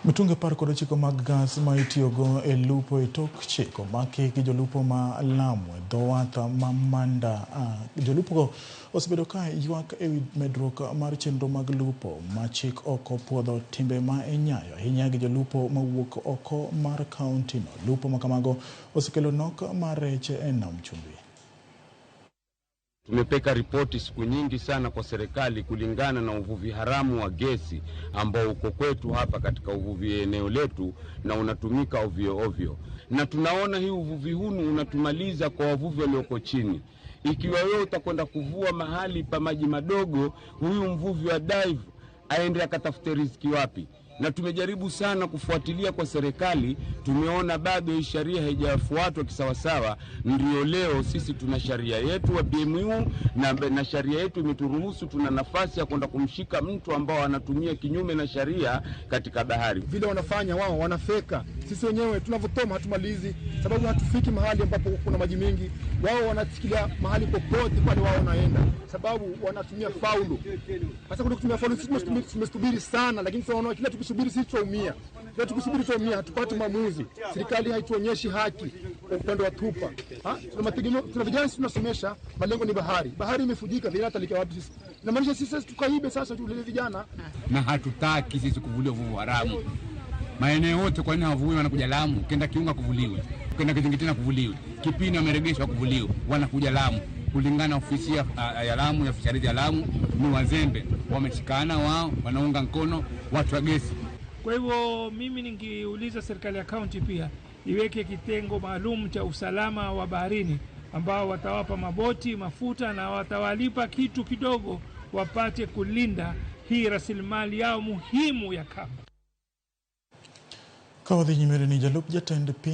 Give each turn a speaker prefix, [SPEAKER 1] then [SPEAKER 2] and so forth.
[SPEAKER 1] Mitungi 19 mag gas ma itiyogo e lupo e tok chik omaki gi jolupo ma Lamu e dho wath ma Manda. Jolupogo osebedo ka ywak ewi medruok mar chenro mag lupo ma chik ok opuodho timbe ma inyayo ahinya gi jolupo mawuok oko mar kaunti no. Lupo ma kamago osekelo nok mar rech e nam chumbi.
[SPEAKER 2] Tumepeka ripoti siku nyingi sana kwa serikali kulingana na uvuvi haramu wa gesi ambao uko kwetu hapa katika uvuvi eneo letu na unatumika ovyo ovyo, na tunaona hii uvuvi hunu unatumaliza kwa wavuvi walioko chini. Ikiwa wewe utakwenda kuvua mahali pa maji madogo, huyu mvuvi wa dive aende akatafute riziki wapi? Na tumejaribu sana kufuatilia kwa serikali, tumeona bado hii sheria haijafuatwa kisawasawa. Ndio leo sisi tuna sheria yetu wa BMU na sheria yetu imeturuhusu, tuna nafasi ya kwenda kumshika mtu ambao anatumia kinyume na sheria katika bahari.
[SPEAKER 3] Vile wanafanya wao wanafeka, sisi wenyewe tunavyotoma hatumalizi, sababu hatufiki mahali ambapo kuna maji mengi. Wao wanashikilia mahali popote pale wao wanaenda, sababu wanatumia faulu. Sasa kuna kutumia faulu, sisi tumesubiri sana, lakini tunaona kila tukisubiri sisi tutaumia, kila tukisubiri tutaumia, hatupati maamuzi. Serikali haituonyeshi haki kwa upande wa tupa. Tuna mategemeo, tuna vijana sisi tunasomesha, malengo ni bahari. Bahari imefujika, vijana tutalika wapi sisi? Inamaanisha sisi sasa tukaibe sasa tulele vijana.
[SPEAKER 4] Na hatutaki sisi kuvuliwa uvuvi haramu maeneo yote. Kwa nini hawavuliwi? Wanakuja Lamu, ukienda Kiunga kuvuliwe, ukienda Kizingiti kuvuliwe, Kipini wameregeshwa kuvuliwe, wanakuja Lamu. Kulingana na ofisi ya Lamu ya fisheries ya Lamu ni wazembe, wameshikana wao, wanaunga mkono watu wa gesi.
[SPEAKER 5] Kwa hivyo mimi ningiuliza serikali ya kaunti pia iweke kitengo maalum cha usalama wa baharini ambao watawapa maboti, mafuta na watawalipa kitu kidogo wapate kulinda hii rasilimali yao muhimu ya kamba.
[SPEAKER 1] Ka wadhi nyime ni jalup jatend piny.